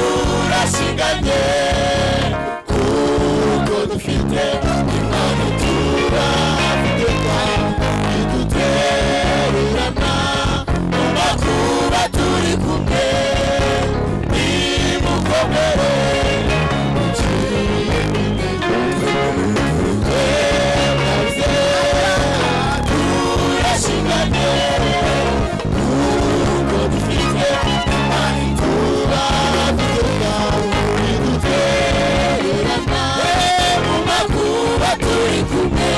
Turashinganye kuko dufite impano, turafite idutererana mu makuba, turi kumwe, nimukomere. Turashinganye kuko dufite impano, turafite idutererana mu makuba, turi kumwe,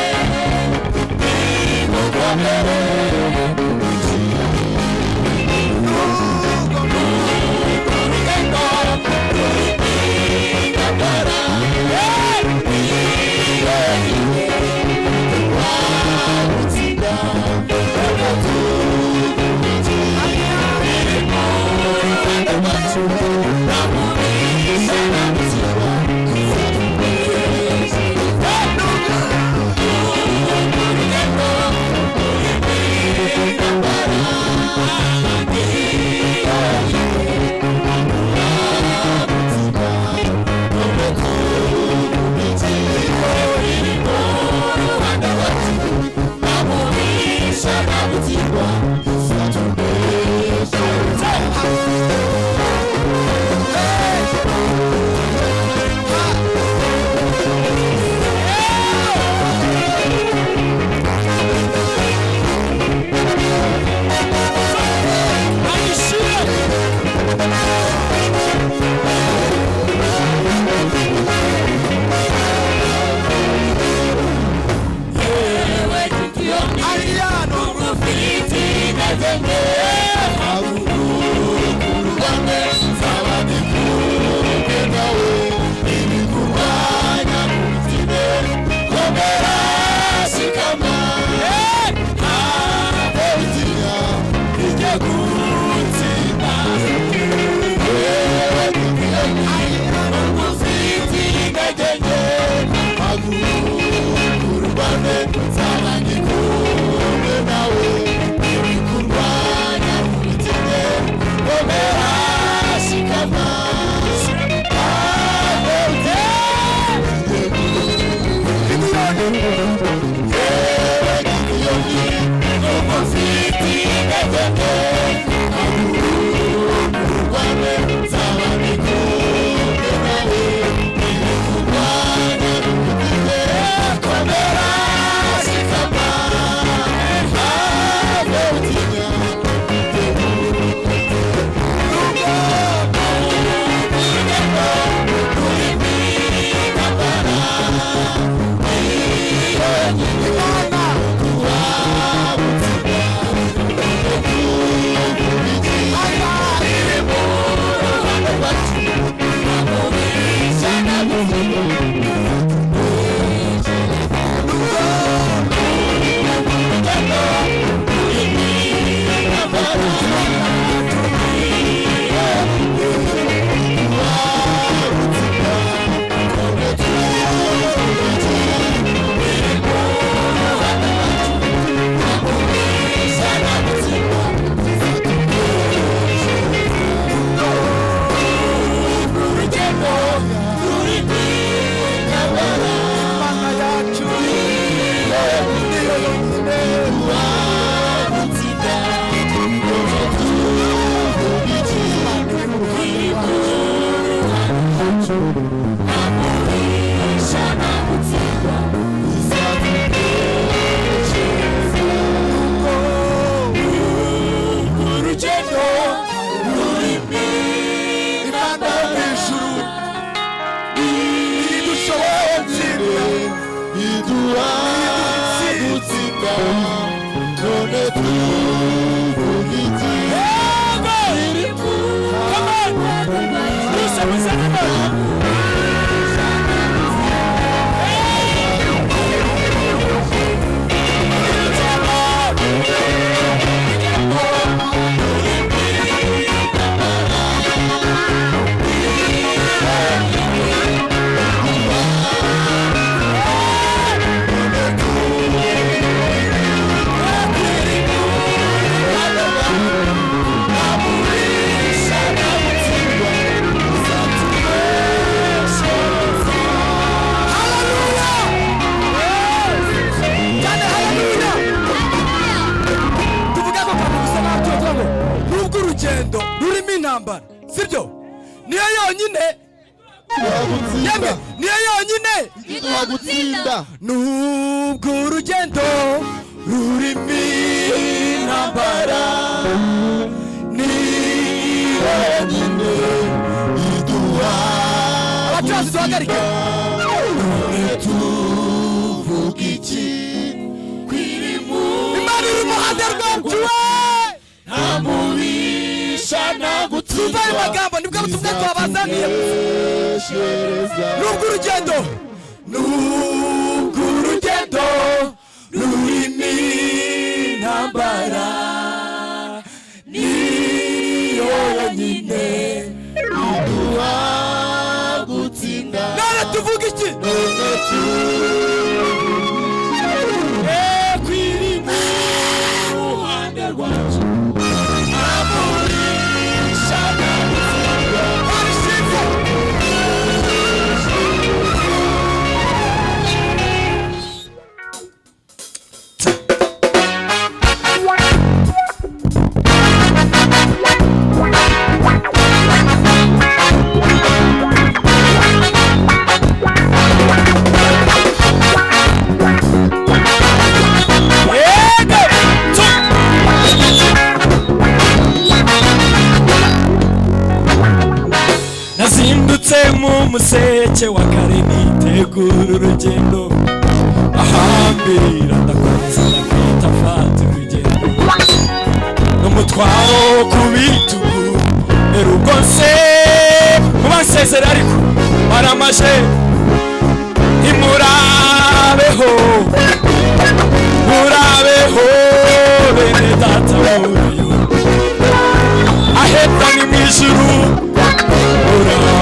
nimukomere. Urugendo rurimo intambara, sibyo? Niyo yonyine yemwe, niyo yonyine iduha gutsinda. Nubwo urugendo rurimo intambara, Niyo yonyine iduha. Abacuranzi, duhagarike. None tuvuga iki kwiri mu Imana iri iruhande rwacu we. Nta mubisha nta Twumva ayo magambo, nibwo butumwa twabazaniye. Gutsinda. Nubwo urugendo rurimo intambara, niyo yonyine iduha gutsinda. None tuvuga iki? None kwiri mu ruhande rwacu, nta mubisha nta gutsinda. Barishimye. Yego! Tu! Nazindutse mu museke wa kare, nitegura urugendo, ahambira ndakomeza ndakwita, mfata urugendo n'umutwaro wo ku bitugu. Rero ubwo nse mubansezera, ariko baramaje, ntimurabeho, murabeho bene data, murayo aheta ni mu ijuru, murabe.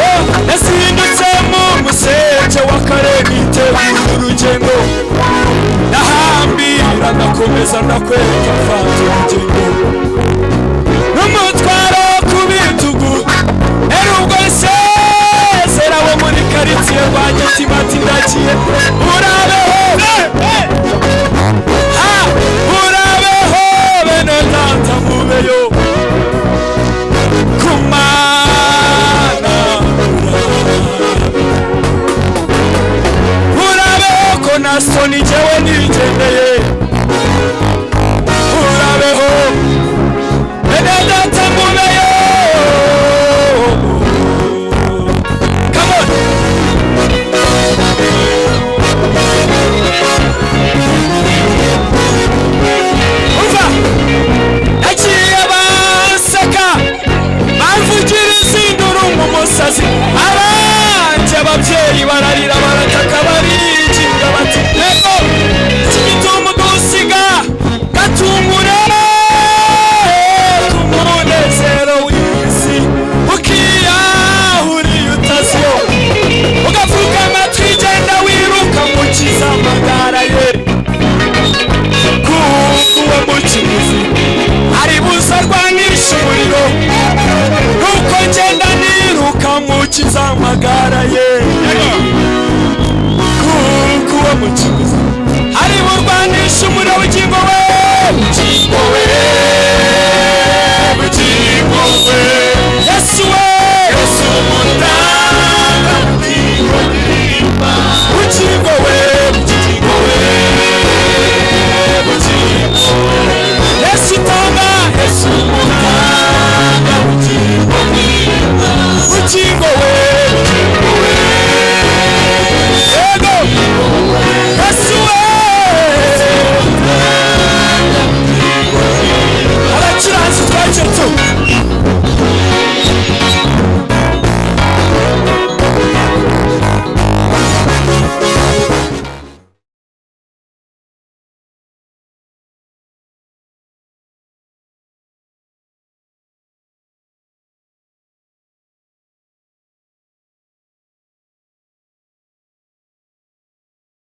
Oh, nazindutse mu museke wa kare, nitegura urugendo, ndahambira ndakomeza ndakwereka, mfata urugendo n'umutwaro ku bitugu. Rero ubwo nsezera wo muri karitsiye rwa Gitima, ati ndagiye, murabeho, ha, murabeho bene data, mubeyo kumana, murabeho ko na soni jyewe nigendeye, murabeho.